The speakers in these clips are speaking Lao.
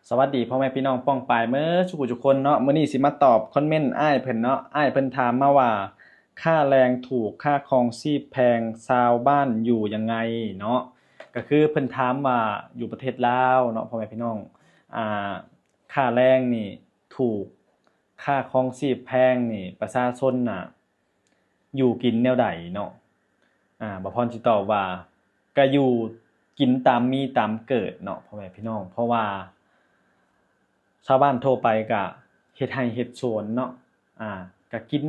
ສະຫວັດດີພໍ່ແມ່ພີ່ນ້ອງປ້ອງປາຍເໝິດສູ່ຜູ້ສູ່ຄົນເນາະ. ມື້ນີ້ຊິມາຕອບຄອມເມັນອ້າຍເພິ່ນເນາະ. ອ້າຍເພິ່ນຖາມມາວ່າ ຄ່າແຮງຖືກ ຄ່າຄອງຊີບແພງ ຊາວບ້ານຢູ່ຍັງໄງເນາະ. ກໍຄືເພິ່ນຖາມວ່າຢູ່ປະເທດລາວເນາະ ພໍ່ແມ່ພີ່ນ້ອງ ອ່າ ຄ່າແຮງນີ້ຖືກ ຄ່າຄອງຊີບແພງນີ້ ປະຊາຊົນນະຢູ່ກິນແນວໃດເນາະ? ອາ ບ່າວພອນຊິຕອບວ່າ ກະຢູ່ກິນຕາມມີຕາມເກີດເນາະ ພໍ່ແມ່ພີ່ນ້ອງ. ເພາະວ່າຊາວບ້ານທົ່ວໄປກະເຮັດໄຮ່ເຮັດສວນເນາະ ອາ ກະກິນ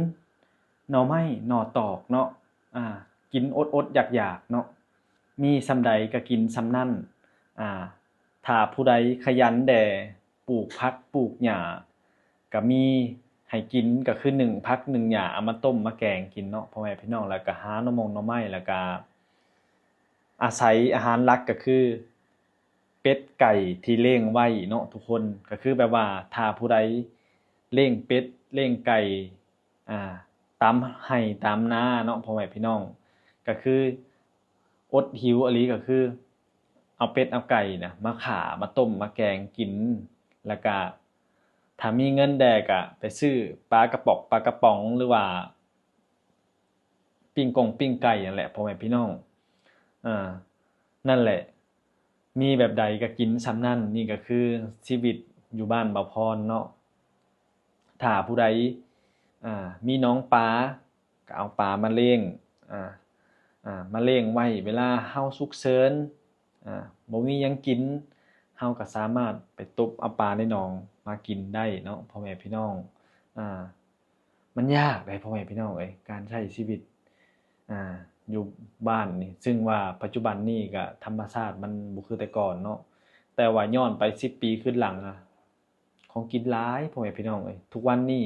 ໜໍ່ໄມ້ໜໍ່ຕອກເນາະ ອາ ກິນອົດໆຢາກໆເນາະ ມີສ່ຳໃດກະກິນສ່ຳນັ້ນ. ອາ ຖ້າຜູ້ໃດຂະຫຍັນແດ່ ປູກຜັກປູກຫຍ້າກະມີໃຫ້ກິນ ກະຄືໜຶ້ງຜັກໜຶ້ງຫຍ້າ ເອົາມາຕົ້ມມາແກງກິນເນາະ ພໍ່ແມ່ພີ່ນ້ອງ. ແລ້ວກະຫາໜໍ່ມົງໜໍ່ໄມ້ ແລ້ວກະອາໄສອາຫານຫຼັກກະຄືເປັດໄກ່ທີ່ລ້ຽງໄວ້ເນາະທຸກຄົນ. ກະຄືແບບວ່າຖ້າຜູ້ໃດລ້ຽງເປັດລ້ຽງໄກ່ ອາ ຕາມໄຮ່ຕາມນາເນາະ ພໍ່ແມ່ພີ່ນ້ອງ ກະຄືອົດຫິວອີ່ຫຼີ ກະຄືເອົາເປັດເອົາໄກ່ນະມາຂ້າມາຕົ້ມມາແກງກິນ. ແລ້ວກະຖ້າມີເງິນແດ່ກະໄປຊື້ປາກະປ໋ອງປາກະປ໋ອງ ຫຼືວ່າປີ້ງກົງປີ້ງໄກ່ນັ້ນແຫຼະ ພໍ່ແມ່ພີ່ນ້ອງ. ອາ ນັ້ນແຫຼະ ມີແບບໃດກະກິນສ່ຳນັ້ນ. ນີ້ກະຄືຊີວິດຢູ່ບ້ານບ່າວພອນເນາະ. ຖ້າຜູ້ໃດ ອາ ມີໜອງປາ ກະເອົາປາມາລ້ຽງ ອາ ອາ ມາລ້ຽງໄວ້ ເວລາເຮົາສຸກເສີນ ອາ ບໍ່ມີຫຍັງກິນ ເຮົາກະສາມາດໄປຕົບເອົາປາໃນໜອງມາກິນໄດ້ເນາະ ພໍ່ແມ່ພີ່ນ້ອງ. ອາ ມັນຍາກເດ້ ພໍ່ແມ່ພີ່ນ້ອງເອີຍ ການໃຊ້ຊີວິດ ອາ ຢູ່ບ້ານນີ້ ຊຶ່ງວ່າປັດຈຸບັນນີ້ກະທຳມະຊາດມັນບໍ່ຄືແຕ່ກ່ອນເນາະ. ແຕ່ວ່າຍ້ອນໄປສິບປີຄືນຫຼັງນະ ຂອງກິນຫຼາຍ ພໍ່ແມ່ພີ່ນ້ອງເອີຍ. ທຸກວັນນີ້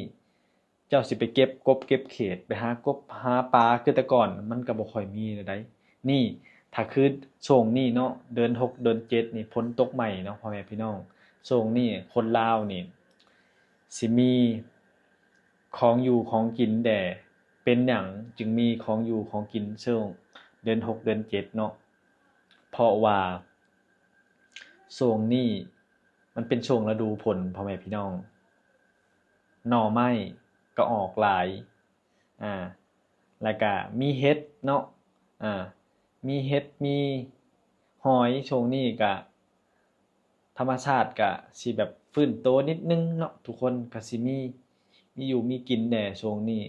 ເຈົ້າຊິໄປເກັບກົບເກັບເຂດ ໄປຫາກົບຫາປາຄືແຕ່ກ່ອນ ມັນກະບໍ່ຄ່ອຍມີແລ້ວໃດ໋. ນີ້ຖ້າຄືຊ່ວງນີ້ເນາະ ເດືອນຫົກເດືອນເຈັດນີ້ ຝົນຕົກໃໝ່ເນາະ ພໍ່ແມ່ພີ່ນ້ອງ. ຊ່ວງນີ້ຄົນລາວນີ້ ຊິມີຂອງຢູ່ຂອງກິນແດ່. ເປັນຫຍັງຈຶ່ງມີຂອງຢູ່ຂອງກິນຊ່ວງເດືອນຫົກເດືອນເຈັດເນາະ? ເພາະວ່າຊ່ວງນີ້ມັນເປັນຊ່ວງລະດູຝົນ ພໍ່ແມ່ພີ່ນ້ອງ ໜໍ່ໄມ້ກະອອກຫຼາຍ ອາ ແລ້ວກະມີເຫັດເນາະ ອາ ມີເຫັດມີຫອຍ. ຊ່ວງນີ້ກະ ທຳມະຊາດກະຊິແບບຟື້ນໂຕນິດໜຶ່ງເນາະ ທຸກຄົນກະຊິມີ ມີຢູ່ມີກິນແດ່ຊ່ວງນີ້.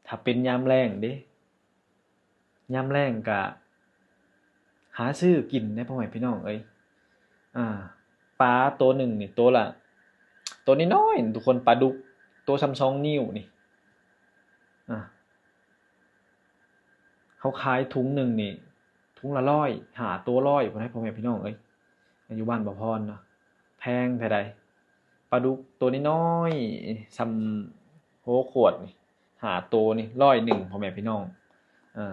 ຖ້າເປັນຍາມແລ້ງເດ້ ຍາມແລ້ງກະຫາຊື້ກິນເດ້ ພໍ່ແມ່ພີ່ນ້ອງເອີຍ. ອາ ປາໂຕໜຶ່ງນີ້ ໂຕລະ ໂຕນ້ອຍໆ ທຸກຄົນ ປາດຸກໂຕສ່ຳສອງນິ້ວນີ້ ອາ ເຮົາຂາຍຖົງໜຶ່ງນີ້ ຖົງລະຮ້ອຍ ຫ້າໂຕຮ້ອຍພຸ້ນໃດ໋ ພໍ່ແມ່ພີ່ນ້ອງເອີຍ. ຢູ່ບ້ານບ່າວພອນນະ ແພງແທ້ໃດ໋. ປາດຸກໂຕນ້ອຍໆ ສ່ຳຫົວຂວດນີ້ ຫ້າໂຕນີ້ ຮ້ອຍໜຶ່ງ ພໍ່ແມ່ພີ່ນ້ອງ. ເອີ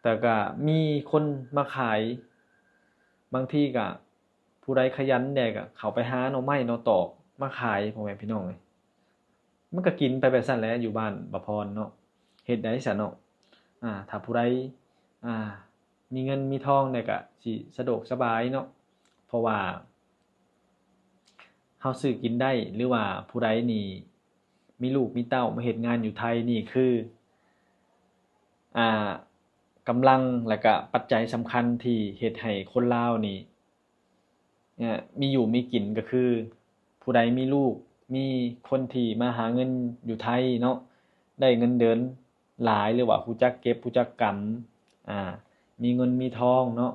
ແຕ່ກະມີຄົນມາຂາຍ ບາງທີກະ ຜູ້ໃດຂະຫຍັນແດ່ກະເຂົ້າໄປຫາໜໍ່ໄມ້ໜໍ່ຕອກມາຂາຍ ພໍ່ແມ່ພີ່ນ້ອງເອີຍ. ມັນກະກິນໄປແບບຊັ້ນແຫຼະ ຢູ່ບ້ານບ່າວພອນເນາະ ເຮັດໃດຊັ້ນເນາະ. ອາ ຖ້າຜູ້ໃດ ອາ ມີເງິນມີທອງແດ່ກະຊິສະດວກສະບາຍເນາະ ເພາະວ່າເຮົາຊື້ກິນໄດ້ ຫຼືວ່າຜູ້ໃດນີ້ມີລູກມີເຕົ້າມາເຮັດງານຢູ່ໄທນີ້ ຄື ອາ ກຳລັງ ແລະກະປັດໄຈສຳຄັນທີ່ເຮັດໃຫ້ຄົນລາວນີ້ ເອີ ມີຢູ່ມີກິນ ກະຄືຜູ້ໃດມີລູກ ມີຄົນທີ່ມາຫາເງິນຢູ່ໄທເນາະ ໄດ້ເງິນເດືອນຫຼາຍ ຫຼືວ່າຮູ້ຈັກເກັບ ຮູ້ຈັກກຳ ອາ ມີເງິນມີທອງເນາະ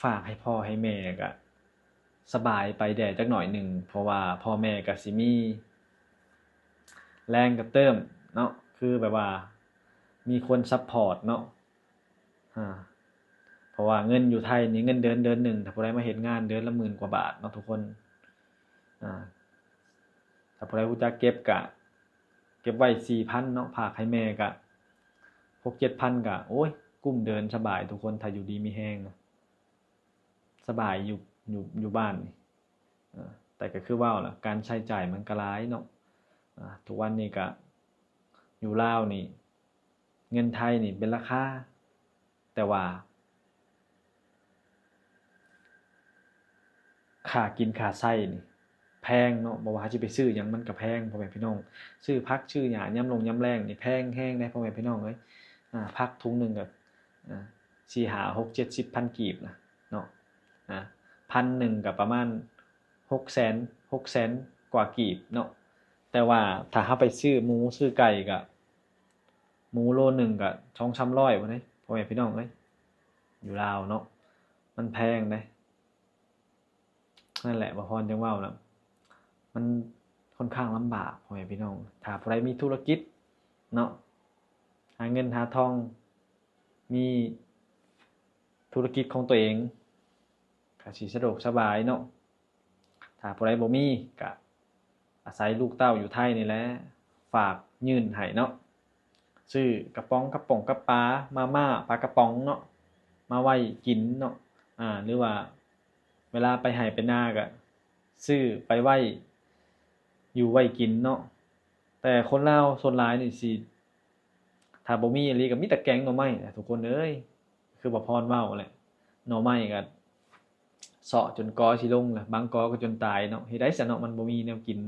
ຝາກໃຫ້ພໍ່ໃຫ້ແມ່ກະສະບາຍໄປແດ່ຈັກໜ້ອຍໜຶ່ງ ເພາະວ່າພໍ່ແມ່ກະຊິມີແຮງກະເຕີມເນາະ ຄືແບບວ່າມີຄົນຊັບພອດເນາະ. ອາ ເພາະວ່າເງິນຢູ່ໄທນີ້ ເງິນເດືອນເດືອນໜຶ່ງ ຖ້າຜູ້ໃດມາເຮັດງານເດືອນລະໝື່ນກວ່າບາດເນາະທຸກຄົນ. ອາ ຖ້າຜູ້ໃດຮູ້ຈັກເກັບກະເກັບໄວ້ສີ່ພັນເນາະ ຝາກໃຫ້ແມ່ກະຫົກເຈັດພັນ ກະ ໂອ້ຍ ກຸ້ມເດືອນສະບາຍທຸກຄົນ ຖ້າຢູ່ດີມີແຮງນະ ສະບາຍຢູ່ ຢູ່ ຢູ່ບ້ານນີ້. ເອີ ແຕ່ກະຄືເວົ້າລະ ການໃຊ້ຈ່າຍມັນກະຫຼາຍເນາະ. ອາ ທຸກວັນນີ້ກະຢູ່ລາວນີ້ ເງິນໄທນີ້ເປັນລາຄາ ແຕ່ວ່າ ຄ່າກິນຄ່າໃຊ້ນີ້ແພງເນາະ, ບໍ່ວ່າເຮົາຊິໄປຊື້ຫຍັງມັນກໍແພງ ພໍ່ແມ່ພີ່ນ້ອງ. ຊື້ຜັກຊື້ຫຍ້າຍາມລົງຍາມແລ້ງນີ້ແພງແຮງເດ້ ພໍ່ແມ່ພີ່ນ້ອງເອີຍ. ອາ ຜັກຖົງໜຶ່ງກໍ ອາ ສີ່ຫ້າຫົກເຈັດສິບພັນກີບນະເນາະ, ອາ ພັນໜຶ່ງກໍປະມານຫົກແສນ ຫົກແສນກວ່າກີບເນາະ. ແຕ່ວ່າຖ້າເຮົາໄປຊື້ໝູຊື້ໄກ່ກໍ ໝູໂລໜຶ່ງກໍສອງສາມຮ້ອຍພຸ້ນເດ້ ພໍ່ແມ່ພີ່ນ້ອງເອີຍ. ຢູ່ລາວເນາະ ມັນແພງເດ້. ນັ້ນແຫຼະ ບ່າວພອນຈຶ່ງເວົ້ານະ ມັນຄ່ອນຂ້າງລຳບາກ ພໍ່ແມ່ພີ່ນ້ອງ. ຖ້າຜູ້ໃດມີທຸລະກິດເນາະ ຫາເງິນຫາທອງ ມີທຸລະກິດຂອງຕົວເອງ ກໍຊິສະດວກສະບາຍເນາະ. ຖ້າຜູ້ໃດບໍ່ມີ ກະອາໄສລູກເຕົ້າຢູ່ໄທນີ້ແຫຼະ ຝາກຍື່ນໃຫ້ເນາະ, ຊື້ກະປ໋ອງ ກະປ໋ອງ ກະປາ ມາມ່າ ປາກະປ໋ອງເນາະ ມາໄວ້ກິນເນາະ. ອາ ຫຼືວ່າເວລາໄປໄຮ່ໄປນາ ກະຊື້ໄປໄວ້ຢູ່ໄວ້ກິນເນາະ. ແຕ່ຄົນລາວສ່ວນຫຼາຍນີ້ຊິ ຖ້າບໍ່ມີອີ່ຫຼີ ກະມີແຕ່ແກງໜໍ່ໄມ້ແຫຼະທຸກຄົນເອີຍ. ຄືບ່າວພອນເວົ້າແຫຼະ ໜໍ່ໄມ້ກໍເຊາະຈົນກໍຊິລົງລະ ບາງກໍກໍຈົນຕາຍເນາະ. ເຮັດໃດຊະເນາະ ມັນບໍ່ມີແນວກິນ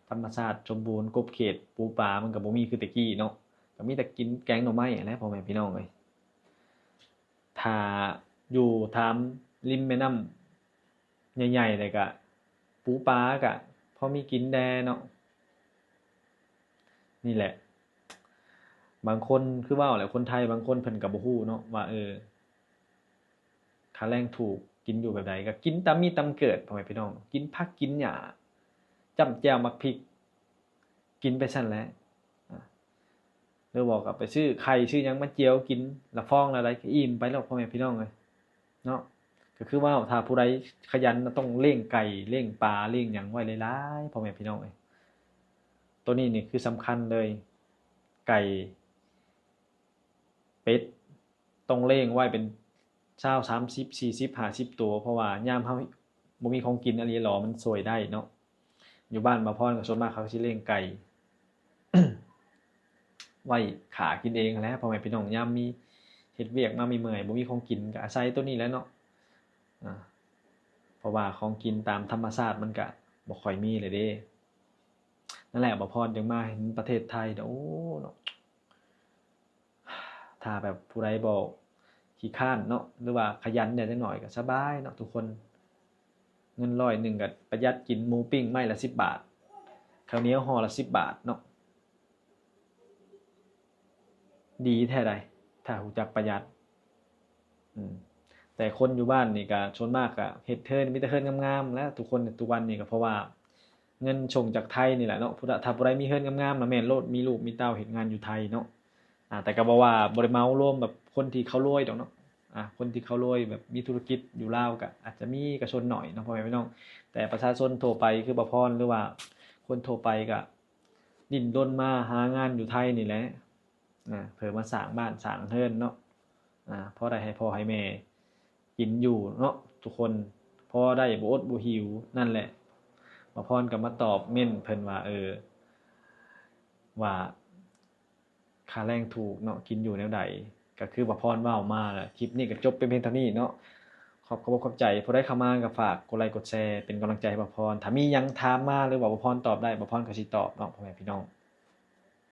ທຳມະຊາດສົມບູນກົບເຂດ, ປູປາມັນກໍບໍ່ມີຄືແຕ່ກີ້ເນາະ, ກໍມີແຕ່ກິນແກງໜໍ່ໄມ້ຫັ້ນແຫຼະ ພໍ່ແມ່ພີ່ນ້ອງເອີຍ. ຖ້າຢູ່ຕາມລິມແມ່ນ້ຳໃຫຍ່ໆ ແລ້ວກະປູປາກະພໍມີກິນແດ່ເນາະ. ນີ້ແຫຼະ ບາງຄົນຄືເວົ້າແຫຼະ ຄົນໄທບາງຄົນເພິ່ນກໍບໍ່ຮູ້ເນາະວ່າ ເອີ ຄ່າແຮງຖືກ ກິນຢູ່ແບບໃດ ກໍກິນຕາມມີຕາມເກີດ ພໍ່ແມ່ພີ່ນ້ອງ, ກິນຜັກກິນຫຍ້າ ຈ້ຳແຈ່ວໝາກພິກ ກິນໄປຊັ້ນແຫຼະ. ອາ ຫຼືບໍ່ກໍໄປຊື້ໄຂ່ຊື້ຫຍັງມາຈຽວກິນ ລະຟອງລະໃດກໍອີ່ມໄປແລ້ວ ພໍ່ແມ່ພີ່ນ້ອງເອີຍເນາະ. ກໍຄືວ່າຖ້າຜູ້ໃດຂະຫຍັນນະ ຕ້ອງລ້ຽງໄກ່ ລ້ຽງປາ ລ້ຽງຫຍັງໄວ້ຫຼາຍໆ ພໍ່ແມ່ພີ່ນ້ອງເອີຍ. ໂຕນີ້ນີ້ຄືສຳຄັນເລີຍ ໄກ່ ເປັດ ຕ້ອງລ້ຽງໄວ້ເປັນຊາວ ສາມສິບ ສີ່ສິບ ຫ້າສິບໂຕ, ເພາະວ່າຍາມເຮົາບໍ່ມີຂອງກິນອີ່ຫຼີ ມັນຊ່ວຍໄດ້ເນາະ. ຢູ່ບ້ານບ່າວພອນກໍສ່ວນມາກເຂົາຊິລ້ຽງໄກ່ໄວ້ຂ້າກິນເອງຫັ້ນແຫຼະ ພໍ່ແມ່ພີ່ນ້ອງ. ຍາມມີເຮັດວຽກມາເມື່ອຍໆ ບໍ່ມີຂອງກິນ ກໍອາໄສໂຕນີ້ແຫຼະເນາະ. ອາ ເພາະວ່າຂອງກິນຕາມທຳມະຊາດມັນກະບໍ່ຄ່ອຍມີແລ້ວເດ້. ນັ້ນແຫຼະ ບ່າວພອນຈຶ່ງມາເຫັນປະເທດໄທ ໂອ້ ເນາະ ຖ້າແບບຜູ້ໃດບໍ່ຂີ້ຄ້ານເນາະ ຫຼືວ່າຂະຫຍັນແດ່ຈັກໜ້ອຍກໍສະບາຍເນາະທຸກຄົນ. ເງິນຮ້ອຍໜຶ່ງກໍປະຢັດກິນໝູປີ້ງໄມ້ລະສິບບາດ, ເຂົ້າໜຽວຫໍ່ລະສິບບາດເນາະ. ດີແທ້ໃດ໋ ຖ້າຮູ້ຈັກປະຢັດ. ອືມ ແຕ່ຄົນຢູ່ບ້ານນີ້ກະສ່ວນມາກກະເຮັດເຮືອນ ມີແຕ່ເຮືອນງາມໆແຫຼະທຸກຄົນ ທຸກວັນນີ້ກະ ເພາະວ່າເງິນສົ່ງຈາກໄທນີ້ແຫຼະເນາະ. ຜູ້ໃດ ຖ້າຜູ້ໃດມີເຮືອນງາມໆນະ ແມ່ນໂລດ ມີລູກມີເຕົ້າ ເຮັດງານຢູ່ໄທເນາະ. ອາ ແຕ່ກະບໍ່ວ່າ ບໍ່ໄດ້ເໝົາລວມແບບຄົນທີ່ເຂົາລວຍດອກເນາະ. ອາ ຄົນທີ່ເຂົາລວຍແບບມີທຸລະກິດຢູ່ລາວກະອາດຈະມີກະສ່ວນໜ້ອຍເນາະ ພໍ່ແມ່ພີ່ນ້ອງ. ແຕ່ປະຊາຊົນທົ່ວໄປຄືບ່າວພອນ ຫຼືວ່າຄົນທົ່ວໄປກະດີ້ນລົນມາຫາງານຢູ່ໄທນີ້ແຫຼະ. ນະ ເພື່ອມາສ້າງບ້ານສ້າງເຮືອນເນາະ, ອາ ພໍໄດ້ໃຫ້ພໍ່ໃຫ້ແມ່ກິນຢູ່ເນາະທຸກຄົນ, ພໍໄດ້ບໍ່ອົດບໍ່ຫິວ. ນັ້ນແຫຼະ ບ່າວພອນກໍມາຕອບເມັ້ນເພິ່ນວ່າ ເອີ ວ່າຄ່າແຮງຖືກເນາະ ກິນຢູ່ແນວໃດ. ກໍຄືບ່າວພອນເວົ້າມາແຫຼະ. ຄລິບນີ້ກໍຈົບໄປພຽງເທົ່ານີ້ເນາະ. ຂອບ ຂອບອົກຂອບໃຈຜູ້ໃດເຂົ້າມາ ກໍຝາກກົດໄລກົດແຊ ເປັນກຳລັງໃຈໃຫ້ບ່າວພອນ. ຖ້າມີຫຍັງຖາມມາ ຫຼືວ່າບ່າວພອນຕອບໄດ້ ບ່າວພອນກໍຊິຕອບເນາະ ພໍ່ແມ່ພີ່ນ້ອງ.